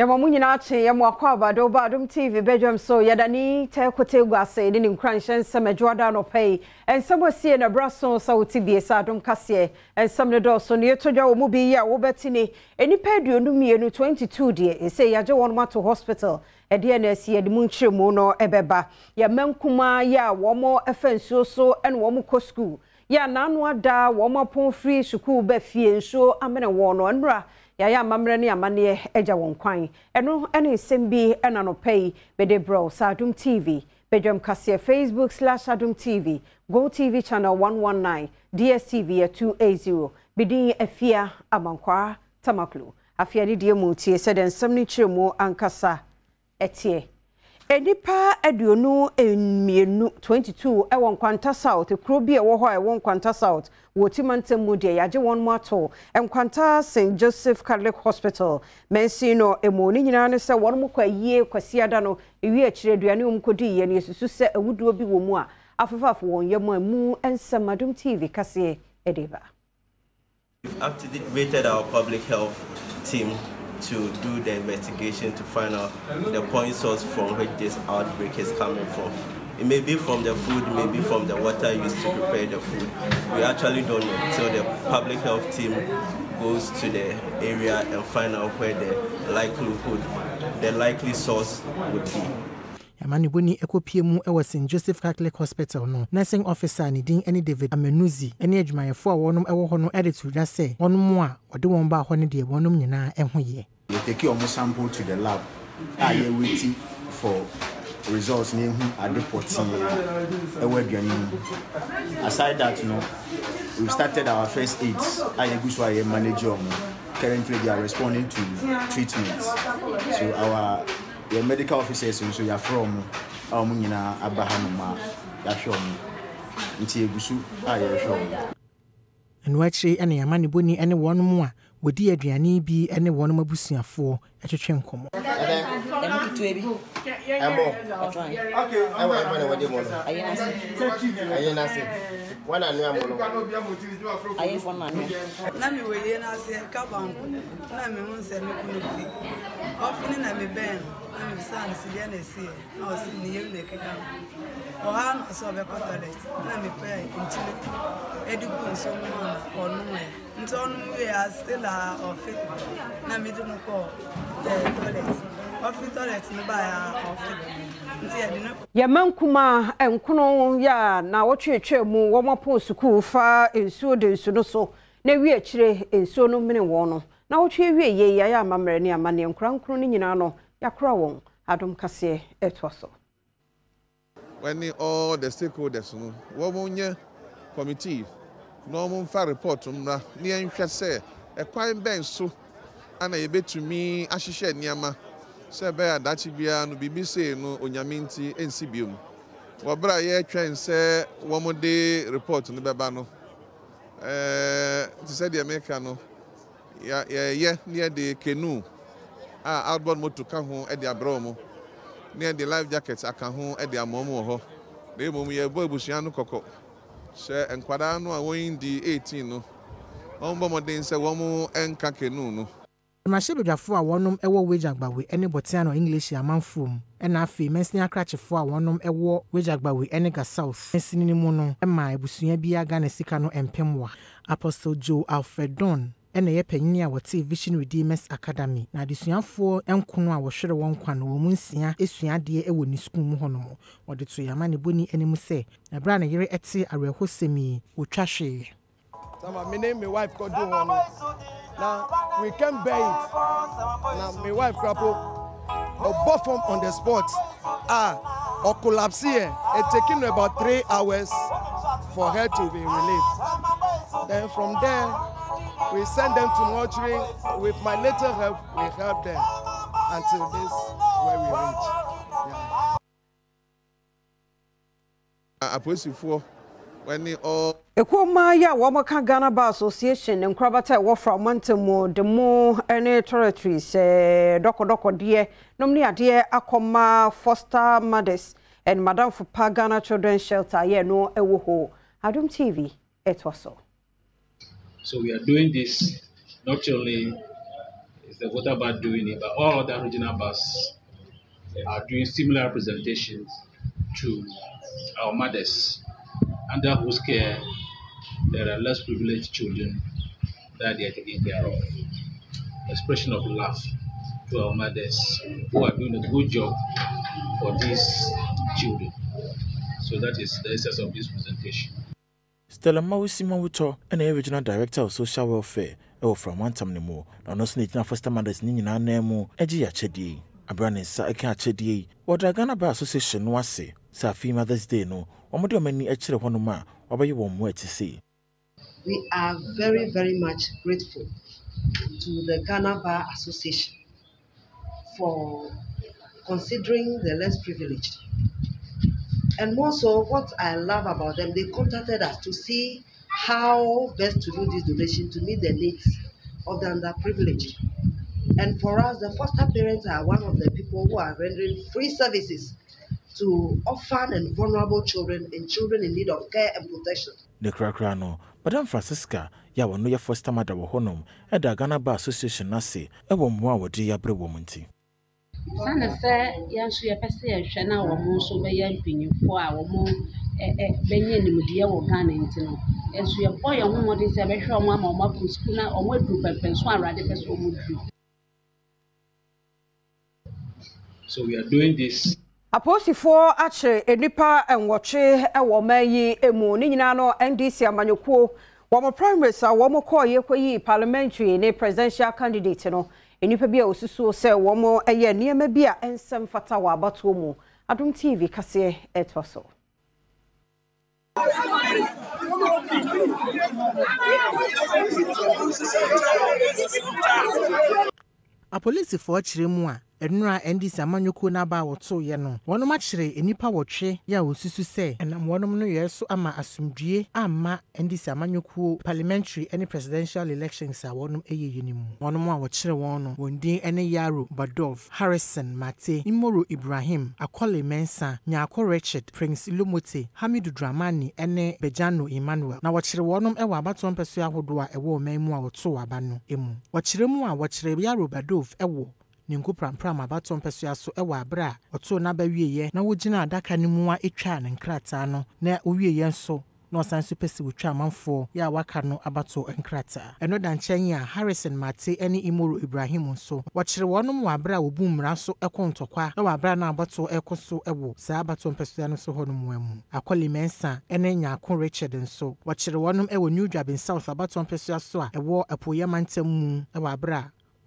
Yɛma mo nyinaa kye, yɛ mo akwaaba de woba Adom TV badwam so. Yɛda ne Tɛ Kotee gu ase ne ne nkuranhyɛ nsɛm Adwoada anɔpa yi. Nsɛm asie na ɛbra so sɛ wote bie sɛ Adom kaseɛ. Nsɛm no dɔɔso, nea ɛtɔ dwa wɔ mu bi yi a wobɛte ni, Nnipa 22, 22 deɛ, seesei yɛagye wɔnom ato hospital. Ɛdeɛn na asi? Yɛde mu nkyerɛmu no bɛba. Yɛn mma nkumaa yi a wɔfa nsuo so na wɔkɔ sukuu, Yɛ a n'ano ada, wɔn apɔn firi sukuu ba fie, nsuo amene wɔn no, nnora yɛayɛ amammerɛ ne amanneɛ agya wɔn kwan. Ɛno ne nsɛm bi na anɔpa yi mede brɛ wo sɛ Adom TV, Badwam Kaseɛ, Facebook slash Adom TV, GoTv channel 119, DSTV yɛ 280. Me din Afia Amankwaa Tamaklo. Afei anidie mu tie sɛdeɛ nsɛm no nkyerɛmu ankasa teɛ. Nnipa 22, 22, wɔ Nkwanta South, kuro bi a ɛwɔ hɔ a ɛwɔ Nkwanta South wɔ Oti mantam mu deɛ yɛagye wɔn ato Nkwanta St. Joseph Catholic Hospital mansin no mu. Ne nyinaa ne sɛ wɔn kɔ ayie Kwasiada no ewie akyire aduane a wɔn kɔdiiɛ no yɛsusu sɛ awuduro bi wɔ mu a afefafo wɔn yam a emu nsɛm Adom TV kaseɛ de ba. We've activated our public health team to do the investigation to find out the point source from which this outbreak is coming from. It may be from the food, it may be from the water used to prepare the food. We actually don't know till the public health team goes to the area and find out where the likelihood, the likely source would be. Amanebɔni kɔpue mu wɔ St. Joseph Catholic Hospital no, nursing officer a ne din ne David Amenuzi ne adwumayɛfoɔ a wɔnom wɔ hɔ no de too dwa sɛ wɔnom a wɔde wɔn baa hɔ no deɛ wɔnom nyinaa ho yɛ. Yɛ take ɔmo sample to the lab a yɛ waiti for results na yɛhu ade pɔtee a ɛwɔ aduane no mu. Aside that no, we've started our first aids a yɛgu so a yɛ manage ɔmo. Currently they are responding to treatment. So our Yɛn medical officers nso yɛafrɛ wɔn a wɔn nyinaa aba hanom a yɛahwɛ wɔn nti yɛgu so a yɛrehwɛ wɔn. Ɛno akyiri na yɛn amanebɔni ne wɔnom a wɔdi aduane yi bi ne wɔnom abusuafoɔ twetwe nkɔmmɔ. Ɛbɛ ɛmu ketewa bi. Ɛmo. Ɛwɔ ɛfɔ na wɔde mo no. Ayi n'ase. Ayi n'ase. Wɔn na anoa mo no. Ayefo na anoa. Na mewɔ yie no ase ɛka banku na mehu sɛ me kunu fi ɔfene na mebɛn no na mebisaa no sɛ deɛ na ɛsiiɛ na ɔse ne yam na ɛkeka no ɔhaa na ɔsɛ ɔbɛkɔ toilet na mepɛɛ nkyene ɛde gu nsuo mu ma no ɔnomeɛ nti ɔnom wie a still a ɔfe na mede no kɔɔ toilet ɔfe toilet no baeɛ a ɔfe nti yɛde no Yɛn mma nkumaa nkono yɛ a naawɔtwe atwaa mu wɔn apɔn sukuu fa nsuo de nsu no so na ewie akyire nsuo no mene wɔn no. Naawɔtwe awie yei yɛayɛ amammerɛ ne amanneɛ nkora nkron no nyinaa no yɛakora wɔn. Adom kaseɛ ɛtoa so. Wɔne all the stakeholders no wɔn nyɛ committee na wɔn mfa report mmra na yɛnhwɛ sɛ ɛkwan bɛn so na yɛbɛtumi ahyehyɛ nneɛma sɛ ɛbɛyɛ a daakye biara no biribi sei no Onyame nti ɛnsi biom. Wɔ berɛ a yɛretwɛn sɛ wɔde report no bɛba no, te sɛ deɛ meka no, yɛyɛ na yɛde canoe a outboard motor ka ho de abrɛ wɔn, na yɛde life jackets aka ho de ama wɔn wɔ hɔ. Na mmom yɛrebɔ abusua no kɔkɔ sɛ nkwadaa no a wɔndi 18 no, wɔmmɔ mmɔden sɛ wɔnka canoe no. Mmarahyɛbadwafoɔ a wɔnom wɔ Weija-Gbawe ne Bortianor Ngleshie amanfoɔ mu ɛna afei mansini akrakyefoɔ a wɔnom wɔ Weija-Gbawe ne Ga South mansini no mu no maa abusua biara Ghana sika no mpem wa. Apostle Joe Alfred Don na ɛyɛ panyini a wɔtee Vision Redeemers Academy na adesuafoɔ nkono a wɔhwere wɔn nkwa no wɔn mu nsia sua adeɛ wɔ ne sukuu mu hɔnom. Wɔde too yɛn amanebɔni anim sɛ ɛberɛ a ne yere tee awerɛhosɛm yi, ɔtwa hweeɛ. Sama me ne me wife kɔ du hɔ no na we can bear it na me wife kora po ɔbɔ fam on the spot a ɔ collapse yɛ it taking about 3 hours for her to be relieved. Then from there we send them to mortuary. With my little help, we help them until this where we reach. Yeah. Apolisifoɔ ne all. Ekuo mmaa yi a wɔka Ghana Bar Association ne nkorabata a ɛwɔ Fra mantam mu de mo ne toiletries, dɔkɔdɔkɔdeɛ nom ne adeɛ akɔma foster mothers and Madamfo Pa Ghana Children's Shelter yɛ no ɛwɔ hɔ. Adom TV ɛtoa so. So we are doing this not only the Volta Bar doing it, but all other regional bars are doing similar presentations to our mothers, under whose care there are less privileged children that they are taking care of. Expression of love to our mothers who are doing a good job for these children. So that is the essence of this presentation. Stella Mawusi Mawutɔ na ɛyɛ Regional Director of Social Welfare wɔ Fra Mantam no mu, na ɔno nso na ɛgyina Foster Mothers no nyinaa nan mu gye akyɛdeɛ yi. Berɛ a ne nsa ka akyɛdeɛ yi, wɔdaa Ghana Bar Association no ase sɛ afe yi Mother's Day no, wɔde wɔn ani kyerɛ hɔnom a wɔabɛyɛ wɔn mmoa ti sei. We are very very much grateful to the Ghana Bar Association for considering the less privileged. And more so, what I love about them, they contacted us to see how best to do this donation to meet the needs of the underprivileged. And for us, the foster parents are one of the people who are rendering free services to orphan and vulnerable children and children in need of care and protection. Ne korakora no, Madam Francisca yi a ɔno yɛ foster mother wɔ hɔnom da Ghana Bar Association no ase wɔ mmoa a wɔde abrɛ wɔn nti. Esiane sɛ yɛn nso yɛpɛ sɛ yɛhwɛ na wɔn nso bɛyɛ mpanyinfoɔ a wɔn bɛnya nimdeɛ wɔ Ghana nti no, yɛn nso yɛbɔ yɛn ho mmɔden sɛ yɛbɛhwɛ wɔn ama wɔn akɔ sukuu na wɔn aduru pɛmpɛnso a Awurade pɛ sɛ wɔn duru. So we are doing this. Apolisifoɔ akyere nnipa nwɔtwe wɔ ɔman yi mu. Ne nyinaa no NDC amanyɔkuo wɔn primaries a wɔn kɔɔeɛ kɔyii parliamentary ne presidential candidate no, nnipa bi a wɔsusuo sɛ wɔn yɛ nneɛma bi a ɛnsɛ mfata wɔ abatoɔ mu. Adom TV kaseɛ ɛtoa so. Apolisifoɔ kyerɛ mu a, nnora NDC amanyɔkuo no aba a wɔtoeɛ no, wɔnom akyere nnipa wɔtwe yɛ a wɔsusu sɛ ɛnam wɔnom nneyɔɛ so ama asomdwie amma NDC amanyɔkuo parliamentary ne presidential elections a wɔnom yɛeɛ no mu. Wɔnom a wɔkyere wɔn no, wɔn din ne Yaro Badov, Harrison Mate, Imoro Ibrahim, Akole Mensah, Nyarko Richard, Prince Lomote, Hamidu Dramani ne Bejano Emmanuel. Na wɔkyere wɔnom wɔ abatoɔ mpɛsoa ahodoɔ a ɛwɔ ɔman mu a wɔtoo aba no mu. Wɔkyerɛ mu a, wɔkyeree Yaro Badov wɔ Ningo Prampram abatoɔ mpɛsoa so wɔ aberɛ a ɔtoo n'aba wieeɛ na wɔgyinaa adaka no mua twaa ne nkrataa no na ɔwieeɛ nso na ɔsan nso pɛ sɛ ɔtwa amanfoɔ yɛ a wɔaka no abatoɔ nkrataa. Ɛno da nkyɛn a, Harrison Mate ne Imoro Ibrahim nso, wɔkyere wɔnom wɔ aberɛ a wɔbu mmara so ko ntɔkwa wɔ aberɛ a na abatoɔ rekɔ so wɔ saa abatoɔ mpɛsoa no so hɔ nom mu. Akoli Mensah ne Nyarko Richard nso, wɔkyere wɔnom wɔ New Juaben South abatoɔ mpɛsoa so a ɛwɔ Apueeɛ Mantam mu wɔ aberɛ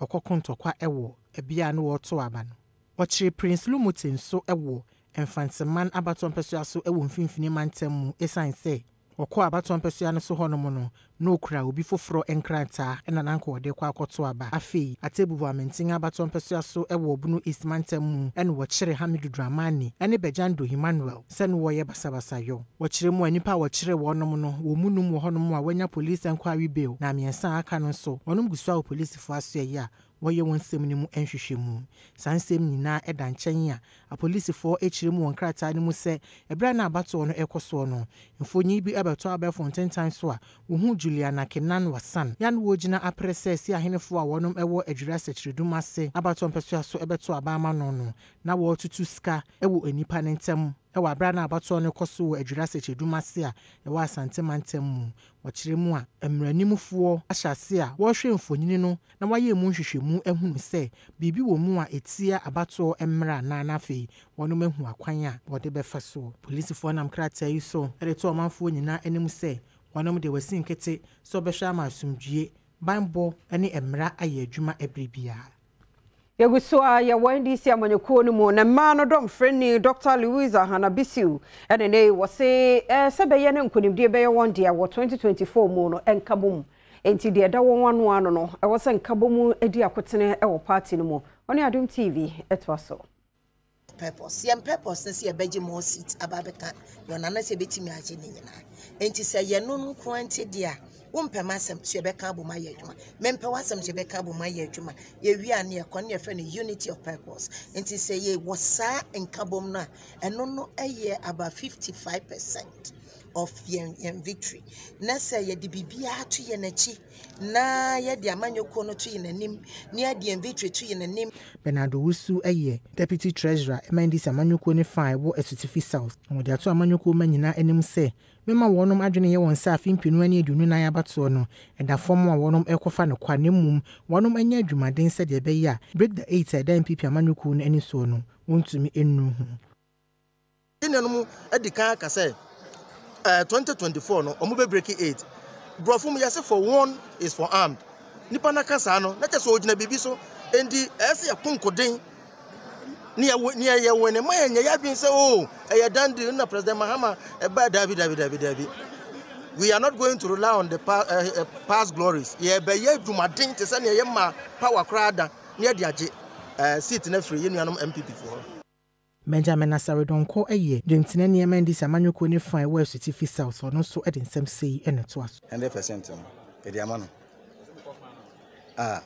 a wɔkɔko ntɔkwa wɔ bea a na wɔreto aba no. Wɔkyeree Prince Lomotey nso wɔ Mfantseman abatoɔ mpɛsoa so wɔ Mfimfini Mantam mu esiane sɛ ɔkɔɔ abatoɔ mpɛsoa no so hɔnom no na ɔkura obi foforɔ nkrataa na na anka ɔde rekɔ akɔto aba. Afei, Atebubu Amantin abatoɔ mpɛsoa so wɔ Bono East Mantam mu na wɔkyeree Hamidu Dramani ne Bejando Emmanuel sɛ na wɔreyɛ basabasayɔ. Wɔkyerɛ mu a, nnipa a wɔkyeree wɔnom no, wɔn mu num wɔ hɔnom a wɔanya Police Enquiry Bail na mmiɛnsa a aka no nso, wɔnom gu so a wɔ polisifoɔ asoɛeɛ a wɔyɛ wɔn nsɛm no mu nhwehwɛmu. Saa nsɛm nyinaa da nkyɛn a apolisifoɔ kyerɛ mu wɔ nkrataa no mu sɛ ɛberɛ a na abatoɔ no rekɔ soɔ no, mfonin bi bɛtɔ abɛɛfo ntentan so a wɔhu Juliana Kenan Wassan yɛ a na wɔregyina apere sɛ si ahenefoɔ a wɔnom wɔ Adwira Sɛkyerɛdum ase abatoɔ mpɛsoa so bɛto aba ama no no na wɔretutu sika wɔ nnipa no ntam wɔ aberɛ a na abatoɔ no rekɔ so wɔ Adwira Sɛkyerɛdum ase a ɛwɔ Asante mantam mu. Wɔkyerɛ mu a, mmaranimfoɔ ahyɛ ase a wɔrehwɛ mfonini no na wɔayɛ mu nhwehwɛmu ahunu sɛ biribi wɔ mu a ɛtia abatoɔ mmara anaa na afei wɔnom ahu akwan a wɔde bɛfa soɔ. Polisifoɔ nam krataa yi so de to ɔmanfoɔ nyinaa anim sɛ wɔnom deɛ wɔasi nkete sɛ wɔbɛhwɛ ama asomdwie, banbɔ ne mmara ayɛ adwuma ɛberɛ biara. Yɛgu so a yɛwɔ NDC amanyɔkuo no mu na mmaa no dɔmfrɛni Dɔkta Louisa Hannah Bisiw ɛne ne wɔse sɛ bɛyɛ ne nkonimdie bɛyɛ wɔn dea wɔ 2024 mu no nkabom nti deɛ ɛda wɔn ano ano no ɛwɔ sɛ nkabom di akotene wɔ party no mu. Ɔne Adom TV toa so. Purpose. Yɛn purpose ne sɛ yɛbɛgye more seat aba abɛka yɛn nana sɛ yɛbɛtumi agye ne nyinaa. Enti sɛ yɛno no nko ara nti deɛ a, wompɛ m'asɛm so yɛbɛka abom ayɛ adwuma. Mempɛ w'asɛm so yɛbɛka abom ayɛ adwuma. Yɛwie a ne yɛkɔ ne yɛfrɛ no unity of purpose. Nti sɛ yɛwɔ saa nkabom no a, ɛno no yɛ about 55 percent. of yɛn yɛn victory. Na sɛ yɛde biribiara to yɛn akyi na yɛde amanyɔkuo no to yɛn anim na yɛde yɛn victory to yɛn anim. Bernard Owusu yɛ Deputy Treasurer ma NDC amanyɔkuo no fa a ɛwɔ Asutifi South, na wɔde ato amanyɔkuo mma nyinaa anim sɛ Mema wɔnom adwene yɛ wɔn sɛ afe mpenu ne 24 abatoɔ no, ɛda fam a wɔnom rekɔfa no kwa na mmom wɔnom nyɛ adwumaden sɛdeɛ ɛbɛyɛ a Break the Eight a ɛda NPP amanyɔkuo no ani soɔ no, wɔntumi nnuru ho. Yɛn nuanom adi kan aka sɛ eh, 2024 no wɔn bɛ break eight. Borɔfo mu yɛse for one is for armed. Nipa no aka saa no, na kyerɛ sɛ ɔgyina biribi so. Enti ɛyɛ sɛ yɛko nkoden ne yɛ ne yɛ win ma yɛnyɛ yɛadwene sɛ o oh, ɛyɛ done deal na President Mahama ɛba dabi dabi dabi dabi. We are not going to rely on the past, uh, past glories. Yɛbɛyɛ adwumaden te sɛ nea yɛma power koraa da ne yɛde agye uh, seat no afiri yɛn nuanom MPP foɔ hɔ. Benjamin Asare Donkor yɛ dwamtenani ma NDC amanyɔkuo no fa a ɛwɔ Asutifi South, ɔno nso de nsɛm sei na ɛtoa so. 100% no, yɛde ama no a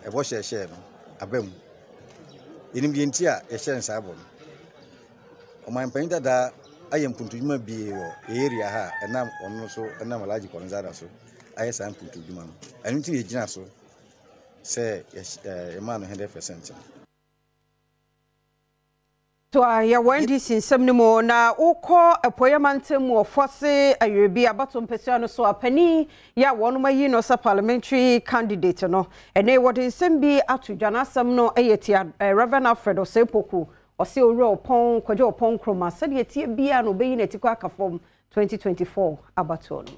ɛbɔ hyɛɛhyɛɛ no aba mu. Yɛnim deɛ nti a yɛhyɛ no saa bɔ no. Ɔman panyin dadaa ayɛ mpuntudwuma bie wɔ yɛ area ha a ɛnam ɔno so ɛnam Alhaji Kɔnzada so ayɛ saa mpuntudwuma no. Ɛno nti na yɛgyina so sɛ yɛmaa no 100% no. To a yɛwɔ NDC nsɛm no mu na wokɔ Apueeɛ Mantam mu Ɔfoase Ayirebi abatoɔ mpasua no so a, panin yi a wɔnom ayi no sɛ parliamentary candidate no, ɛnɛ yi wɔde nsɛm bi ato dwa. N'asɛm no yɛ tia Rev. Alfred Osei Poku, ɔse Owura Ɔpɔn, Kwadwo Ɔpɔn Nkrumah, sɛdeɛ ɛteɛ biara no ɔbɛyi n'atikɔ aka fam 2024 abatoɔ no mu.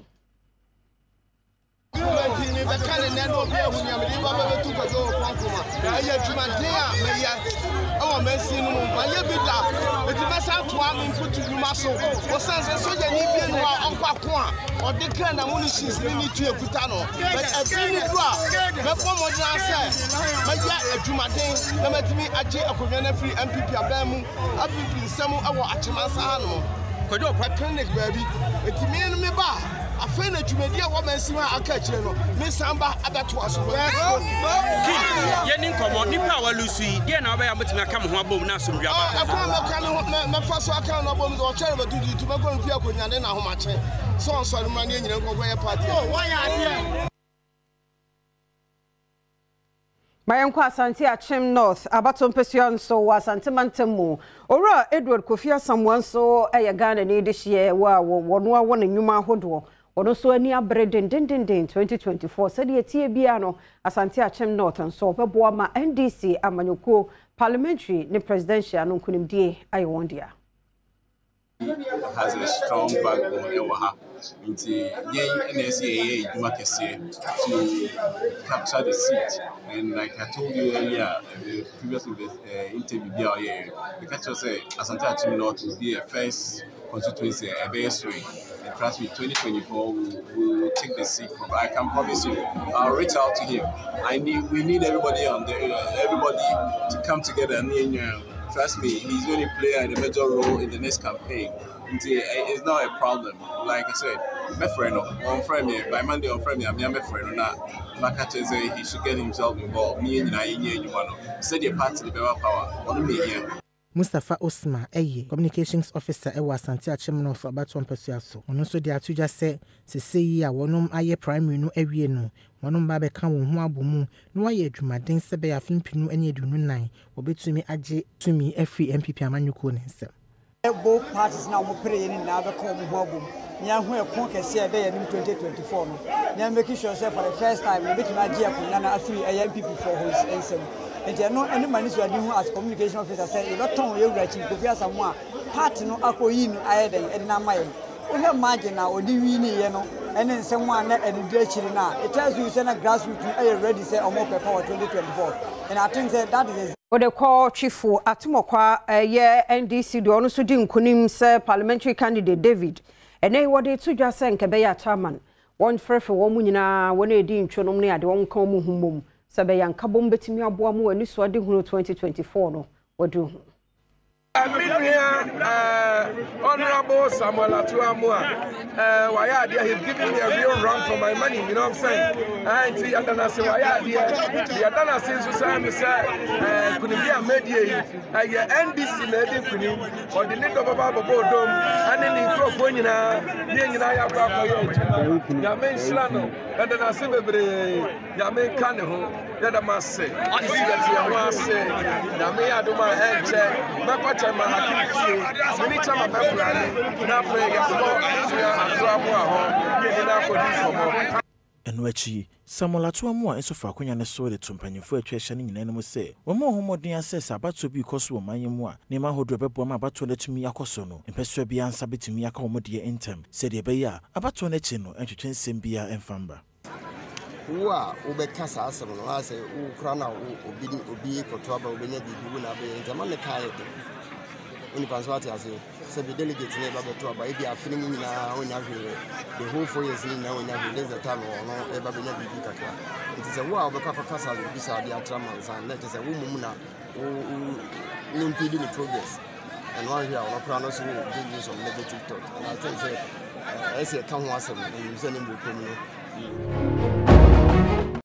Enti mebɛka ne nnɛ na obi ahu nea mede ba bɛbɛtu kwadwo wɔ pɔnkoma. Ɛyɛ adwumaden a meyɛ wɔ mansin no mu. Mayɛ bi da, enti mɛsan atoa me mputu nnwuma so. Osiane sɛ sogyani bi nni hɔ a ɔnkɔ ako a ɔde kra na munitions ne ne tuo kuta no. But ɛbere no du a, mɛbɔ mmɔden ara sɛ mɛyɛ adwumaden na matumi agye akonnwa no afiri NPP aban mu. Apipi nsɛm wɔ Akyemansa hanom. Kwadwo ɔpɛ clinic baabi. Enti me no meba a, Afei na dwumadi a ɛwɔ mansin a aka akyire no, mesan ba abɛtoa so. King, yɛnni nkɔmmɔ. Nnipa a wɔalusu yi, deɛn na wobɛyɛ a mobɛtumi aka mo ho abom na asomdwoeɛ aba? Ɛkwan a mɛka ne ho, mɛfa so aka no abom sɛ ɔkyɛre bɛto tutu, mɛkɔ ne fie akɔnyane no ahomakye sɛ ɔnsɔre mmra ne yɛn nyinaa nkɔnkɔyɛ party. Ma yɛnkɔ Asante Akyem North abatoɔ mpasua nso wɔ Asante mantam mu. Owura Edward Kofi Asamoah nso yɛ Ghanani dehyeɛ wɔ a wɔnoa wɔ ne nnwuma ahodoɔ. Ɔno nso ani abere dendendenden 2024 sɛdeɛ ɛteɛ biara no Asante Akyem North nso ɔbɛboa ma NDC amanyɔkuo parliamentary ne presidential no nkunimdie ayɛ wɔn dea. has a strong backbone wɔ ha nti yɛn na ɛsɛ yɛyɛ adwuma kɛseɛ to capture the seat and like I told you earlier the previous uh, interview bi a ɔyɛ meka kyerɛ sɛ Asante Akyem North will be a first constituency a ɛbɛyɛ swing and trust me 2024 we will, we will take the seat from I can promise you I'll reach out to him I need we need everybody on the uh, everybody to come together and Trust me, he's going to play a major role in the next campaign. Nti eh, it's not a problem. Like I said, mɛfrɛ no, ɔmfrɛ me by Monday ɔmfrɛ me a mea mɛfrɛ no na maka kyerɛ sɛ he should get himself involved. Ne yɛn nyinaa yɛnyɛ adwuma no sɛdeɛ party no bɛba power, ɔno na ɛhia. Mustapha Osman yɛ Communications Officer wɔ Asante Akyem North abatoɔ mpasua so. Ɔno nso de ato dwa sɛ sesei yi a wɔnom ayɛ primary no awie no, wɔnom ba abɛka wɔn ho abɔ mu na wɔayɛ adwumaden sɛ ɛbɛyɛ afe mpenu ne 24 Wɔbɛtumi agye tumi afiri NPP amanyɔkuo no nsam. Both parties no a wɔn pereɛ no nyinaa bɛka wɔn ho abom na yɛahu ɛko kɛseɛ a ɛda yɛn anim 2024 no na yɛ make sure sɛ for the first time yɛbɛtumi agye akonnwa no afiri ɛyɛ NPP foɔ hɔ nsam. Nti ɛno ɛne m'anisoadehu as communication officer sɛ yɛbɛtɔn yɛn wura Chief Kofi Asamoah a party no akɔyi no ayɛ dɛn ɛde no ama yɛn. Wohwɛ margin a ɔde winiiɛ no ne nsɛm a na ɛdedi akyire no a, it tells you sɛ na grassroots no yɛ ready sɛ wɔpɛ power 2024 and I think sɛ that is. Wode kɔ Twifo Atomɔkwa ɛyɛ NDC deɛ ɔno nso di nkunim sɛ parliamentary candidate David. Ɛnɛ yi wɔde reto dwa sɛ nka ɛbɛyɛ a chairman wɔmfrɛfrɛ wɔn nyinaa wɔn a ɛdi ntwonom ne adeɛ wɔnka wɔn ho mmom sɛ ɛbɛyɛ a nkabom bɛtumi aboa ma wɔn anisoadehunu 2024 no wɔaduru ho. Me nua Honorable Samuel Ato Amoah, wayɛ adeɛ, he's giving me a real run for my money, you know what I'm saying? Nti yɛda no ase, wayɛ adeɛ. Yɛda no ase nso sɛ me sɛ nkunimdi a mɛdie yi, ɛyɛ NDC na ɛdi nkunim. Ɔde ne dɔ bɛba abɛbɔ odom ɛne ne nkurɔfoɔ nyinaa, ne yɛn nyinaa yɛakɔ akɔyɛ adwuma. Nyame nhyira no, yɛda no ase bebree. Nyame nka ne ho. Yɛda mo ase. Sisi yɛte yɛn ho ase. Nyame yɛ adom a ɛnkyɛ mɛkɔ Kyɛma Hakim fie. Mene Kyɛma bɛbrane na afei yɛakɔ Nua Ato Amoah hɔ ne yɛne no akɔdi nkɔmmɔ. Ɛno akyi, Samuel Ato Amoah nso faa akonya no so de too mpanyimfo a atwa ahyia no nyinaa anim sɛ wɔmmɔ wɔn ho mmɔden ara sɛ sɛ abatoɔ bi rekɔ so wɔ ɔman yi mu a, nneɛma ahodoɔ a ɛbɛboa ma abatoɔ no atumi akɔ so no, mpɛsoa biara nsa bɛtumi aka wɔn deɛ ntɛm sɛdeɛ ɛbɛyɛ a abatoɔ no akyi no ɛntwetwe nsɛm biara mfa mma. Wo a wobɛka saa asɛm no, ayɛ sɛ wo koraa na obi obi kɔto aba wobɛnya biribi wo na abɛyɛ nti ama ne ka ayɛ den. Onipa nso ate aseɛ sɛ bi delegate ne ba bɛto aba ebi afe no mu nyinaa wonya hwee the whole 4 years ne nyinaa wonya hwee. This is the time ɔno ɛba bɛnya biribi kakra. Nti sɛ wo a wobɛkɔ akɔka saa biribi saa de atra mansa na ɛkyɛ sɛ wo mmom na wo wo impede ne progress. Ɛno ahwɛ a ɔno koraa no so will give you some negative thought, and I think sɛ ɛsɛ ɛka ho asɛm na nim sɛ ne mmerɛ pɛ mu no.